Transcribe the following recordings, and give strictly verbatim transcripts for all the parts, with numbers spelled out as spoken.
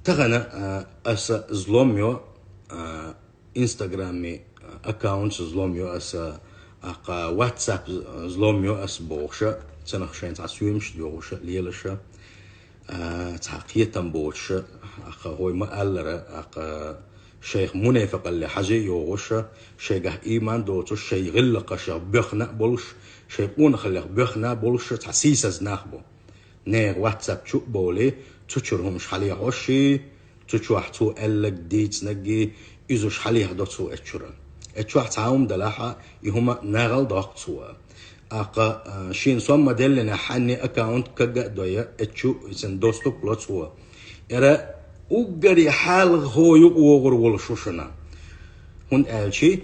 Тахана а, аса злом йо, а, Инстаграме аккаунт злом йо аса, аккха WhatsApp злом йо аса бохуша, цанах шайн цхьа соьмаш йогӀуша, лелаша, а, цхьа кхетам боцуша, аккха хӀой ма аллара, аккха шайх мунафикъалле хьаже йогӀуша, шайгахь ийман доцуш, шай гӀиллакхашах боьхна а болуш, шай къонахаллех боьхна а болуша, цхьа сийсаз нах бу. Нехан WhatsApp чу а бовлий, цу чуьра хӀумаш хьалехьоший, цу чохь цо аьллаг, дийцинаггий, иза уьш хьалехьадо цо эцу чуьра. Эцу чохь цхьа хӀума далахьа, и хӀума нагӀал доккху цо. Аккха, а, шена сом ма деллинехь хьанне аккаунт кагга а дойя, эцу чу изан доступ ло цо. Эра уггаре хьалха хӀо юкъа вогӀур волуш ву шуна. ХӀунда аьлчи,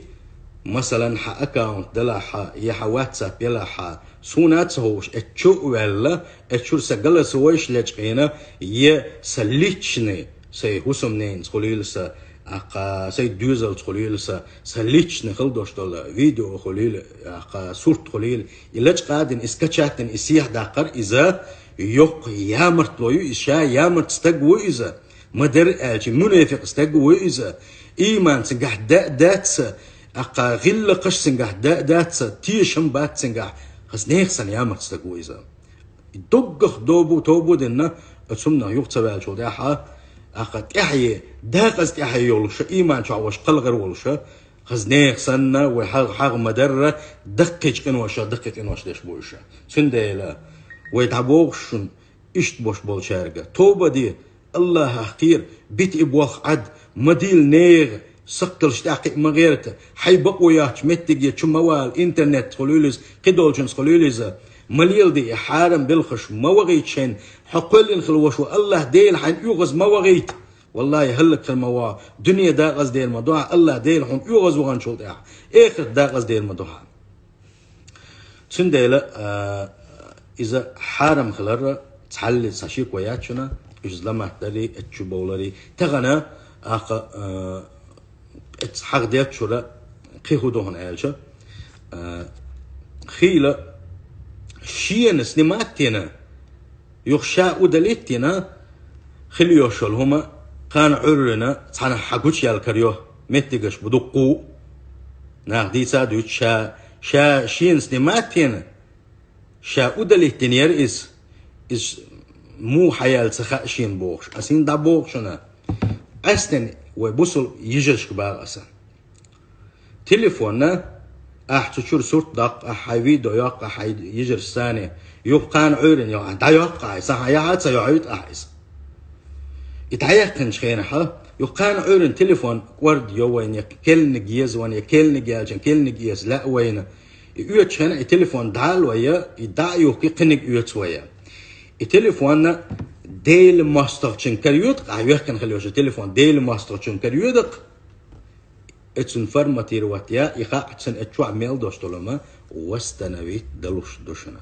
масалан, хьан аккаунт делахьа, я хьан WhatsApp елахьа, суна а ца хууш, эцу чу а ваьлла, эцу чуьра сан голосовойш лечкъийна, я сан личный, сай хӀусамненца хуьлийла сан, аккха сай доьзалца хуьлийла сан, сан личный хила дош долу видео хуьлийла, аккха сурт хуьлийла, и лечкъа а дина, и скачать дина, и сехьадаккхар иза, йоккха ямартло ю иза, ша ямарт стаг ву иза. Ма-дарра аьлча, мунафикъ стаг ву иза. Ийман цуьнгахь да а дац, аккха гӀиллакхаш цуьнгахь да а дац, тешам бац цуьнгахь. Хаза нехан санна ямарт стаг ву иза. Доггах добу, тобу а дина, оцу хӀуманах юха ца ваьллачул тӀаьхьа, аккха тӀаьхье, декъаза тӀаьхье йолуша, ийман чохь ваша кхалгӀар волуша, хаза нехан санна, вай хьагӀ-, хьагӀ ма-дарра, даккхийчу къиношах даккхий къинош деш бу иша. Цундела вай дӀабохуш шуна, иштта бош болчаьрга: тоба де, Аллахьах кхера, бита и болх Ӏад, ма дийла нехан сакхталш тӀаккхий ма гӀерта, хьайн бакъо яхчу меттиге чу ма вала, интернет хуьлийла иза, кхидолчунца хуьлийла иза, ма леладе и хьарам белхаш, ма вахийта шайна, хьо кхоьллина хила ваша ву Аллахь Дела хьайна оьгӀаз ма вахийта. Валлахьи, хӀаллакьхир ма вахьа, дуьне дакъаза дер ма ду хьан, Аллахь Дела хьуна оьгӀаз ваханчул тӀаьхьа, эхарт дакъаза дер ма ду хьан. Цундела, а, иза хьарам хиларра цхьаллица шеко яц шуна, иза ламат дарий, эцу чу бовларий. Тахана, аккха, а, эцу хьагӀ деччура кхин хӀун ду хьуна аьлча, а, хийла шена снимать дина, юха ша удалить дина, хила йолуш йолу хӀума кхана Ӏуьррина цхьаьна хьан гучуяьлла карайо, меттигаш бу дуккха а. Наха дийца а дуьйцу ша, ша шена снимать дина, ша удалить динера иза, иза муха хьаяьлла ца хаьа шена бохуш. Ас хӀинца дӀабоху шуна, къаьстина вай бусул йижаршка боху аса. Телефонна ахь цу чуьра сурт доккху, ахь хьайн видео йоккху, ахь хьайн йижарш санна, юха кхана Ӏуьйрина йоккху, ахь дӀайоккху ахь, сан хьан яхьа а ца йохьуьйту ахь иза. И дӀаяьккхинчу хенахьа, юха кхана Ӏуьйрина телефон кӀорда йо вайна, я кхиниг еза вайна, я кхиниг яьлча, кхиниг эца лаьа вайна. И оьцучу хенахь и телефон дӀа а лой, и дӀа а юхкий, кхиниг оьцу вай. И телефонна Делан мостагӀчун кара йоьду-кх, ахь вехкина хила йолчу телефон Делан мостагӀчун кара йоьду-кх. Эцун форматировать ян, и хаьа цунна эцу чохь мел долуш долу хӀума восстановить далуш ду шуна.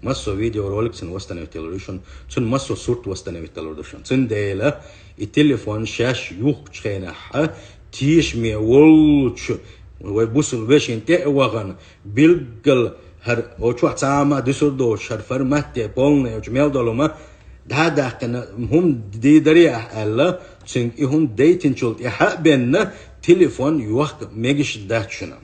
Массо видеоролик цунна восстановить далур ду шуна, цунна массо сурт восстановить далур ду шуна. Цундела и телефон шаьш юхкучу хенахь, тешаме волчу вай бусул вешин тӀе а вахана, билггал хӀара, о, чохь цхьа а ма дуьсур доцуш, хӀара формат де, полный, оцу мел долу хӀума дӀа а даьккхина, хӀума дийдаре ахь аьлла, цуьнга и хӀума дайтинчул тӀаьхьа а бенна, телефон йохка мегаш дац шуна.